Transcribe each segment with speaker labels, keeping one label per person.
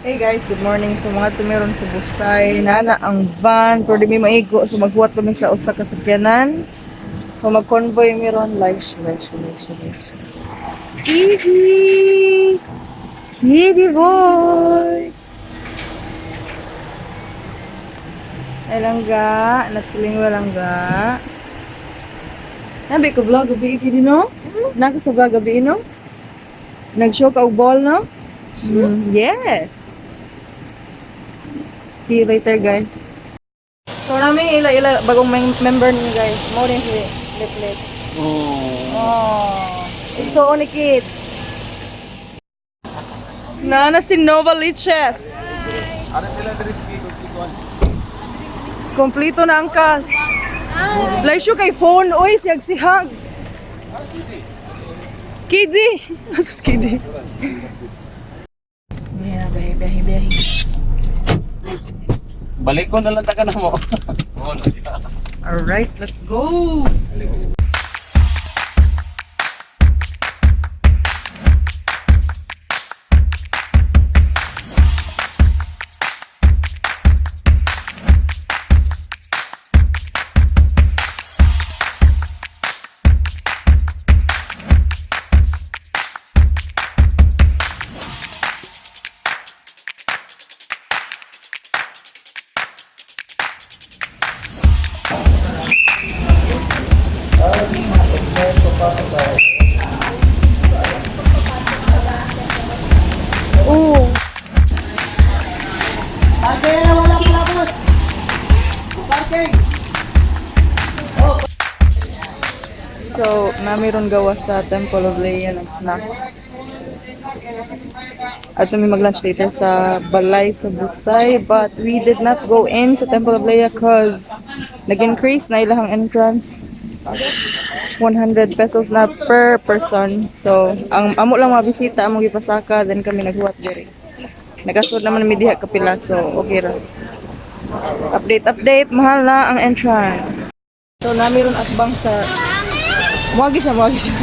Speaker 1: Hey guys, good morning. So mga tumeron sa Busay, nana ang van, pero di mi maigo. So maghuwat kami sa usa ka sakyanan. So mag-convoy mi ron live live live live. Kitty! Kitty boy! Ay langga, not feeling well, langga. Nabi ko vlog gabi kini, no? Naka sa vlog gabi, no? Nag-show ka og ball, no? Yes. See you later, guys. So nami ila bagong member niyo, guys. Mo din si Litlit.
Speaker 2: Oh.
Speaker 1: Oh. It's so kid. Nana si Nova Liches.
Speaker 2: Ano sila diri si Kiko si Kwan?
Speaker 1: Kompleto na ang cast. Laisyo kay phone, oy, siyag sihag. Kidi. Asus kidi. Biyahe na, biyahe, biyahe, biyahe.
Speaker 2: Balik ko na lang taka na mo. Oo, no.
Speaker 1: Alright, let's go! Oh.
Speaker 3: Parking na, wala pala, boss. Parking.
Speaker 1: So, nami ron gawa sa Temple of Leia ng snacks. At nami mag-lunch later sa Balay sa Busay. But we did not go in sa Temple of Leia 'cause nag-increase na ilahang entrance. 100 pesos na per person. So, ang amo lang mga bisita, among gipasaka, then kami naghuwat diri. Nagasulod naman mi diha kapila, so okay ra. Update, update, mahal na ang entrance. So, nami ron atbang sa Muagi siya, muagi siya.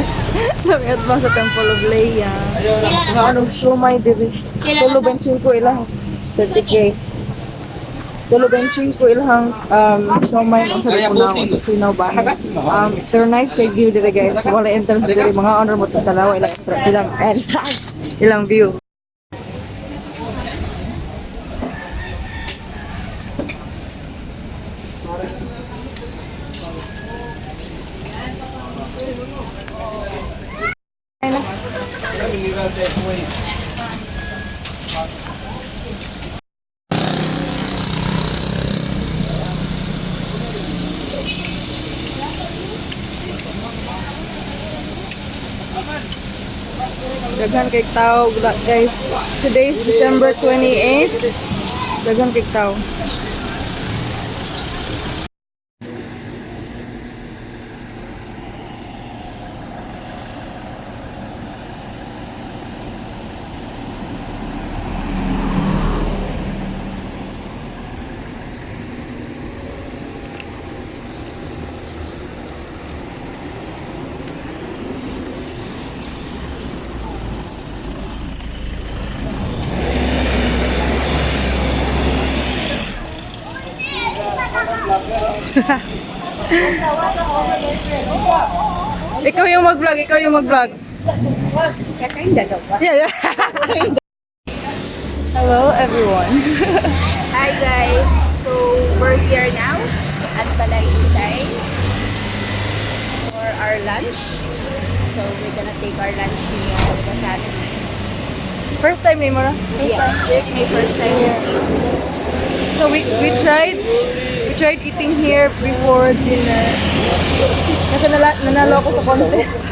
Speaker 1: Nami atbang sa Temple of Leia. Nga anong siomay diri. Tulo 25 ilang 30K. Tulo 25 ilang siomay ang sa kunaw sinaw ba. They're nice kay view diri, guys. Wala entrance diri, mga honor mo tanawa ilang entrance, ilang entrance, ilang view. Daghan kay tao, guys. Today is December 28. Daghan kay tao. Ikaw yung mag-vlog, ikaw yung mag-vlog. Yeah. Hello, everyone.
Speaker 4: Hi guys! So we're here now at Balay Busay for our lunch. So we're gonna take our lunch here with the family.
Speaker 1: First time ni Mara?
Speaker 4: Yes, this is my first time to see this.
Speaker 1: So we tried eating here before dinner. Kasi nanalo ako sa contest.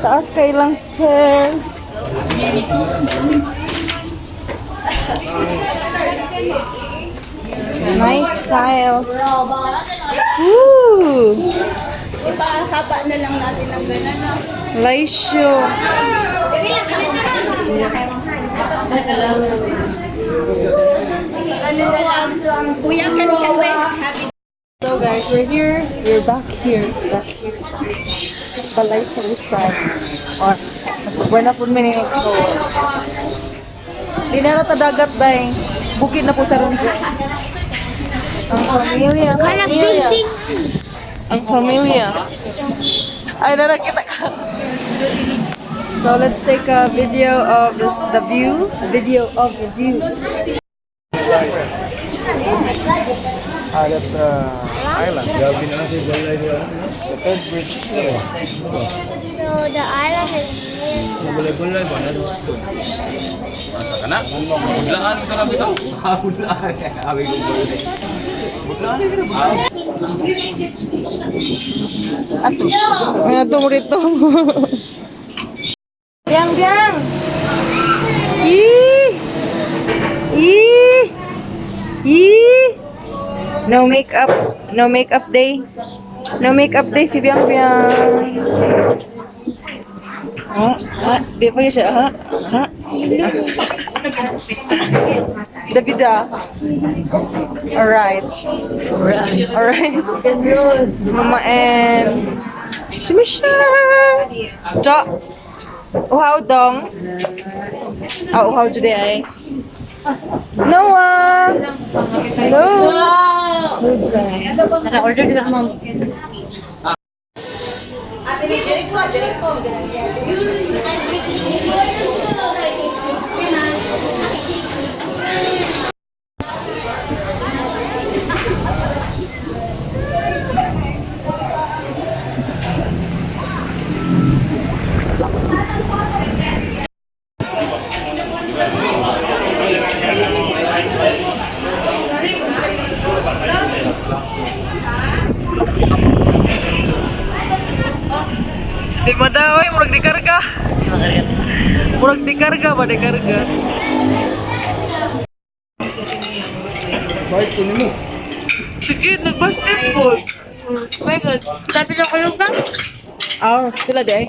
Speaker 1: Taas kay lang stairs. Nice tiles. Woo!
Speaker 4: Ipahaba na lang natin ng gano'n, no?
Speaker 1: Laisyo.
Speaker 4: Ano na lang? Kuya, can we have it?
Speaker 1: So guys, we're here. We're back here. Back here. Balay sa Busay. Or, we're na po minute. Di na ta dagat bay. Bukid na po taron. Ang pamilya. Ang pamilya. Ang pamilya. Ay, narakita ka. So let's take a video of this the view. Video of the view.
Speaker 2: Ah, that's island. The third bridge is there.
Speaker 3: So the island is near.
Speaker 2: Asa ka na? Budlaan ito na bitaw. Budlaan. Abi ko Budlaan ito na.
Speaker 1: Ato. Ato mo rito. Biang, biang! Ih! Ih! Ih! No makeup. No makeup day. No makeup day si Biang Biang. Ha? Ha? Di pa siya. Ha? Ha? Davida. Alright. Alright. Mama and si Michelle. Jo. Uhaw dong. Ah, uhaw today ay. Noah. Hello.
Speaker 3: Naka-order din ako ng
Speaker 1: Di mo daw ay murag di karga. Murag di karga ba di karga.
Speaker 2: Bike ko nimo.
Speaker 1: Sige, nag-basketball.
Speaker 3: My God. Sabi na kayo ba?
Speaker 1: Ah, sila di ay.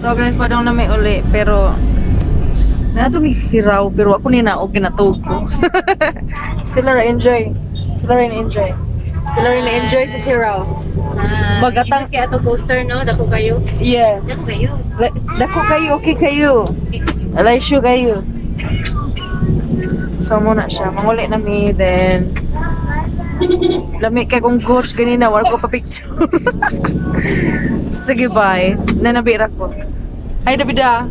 Speaker 1: So guys, padong na may uli pero nato may siraw pero ako ni na og ginatog ko. Sila ra enjoy. Sila ra enjoy. Sila ra enjoy sa siraw. Magatang-
Speaker 3: kay ato coaster no, dako kayo.
Speaker 1: Yes.
Speaker 3: Dako kayo.
Speaker 1: Dako kayo, okay kayo. Alaysyo kayo. So muna siya, manguli na mi then lami kay kong coach ganina wala ko pa picture. Sige bye. Nanabira ko. Ay Davida.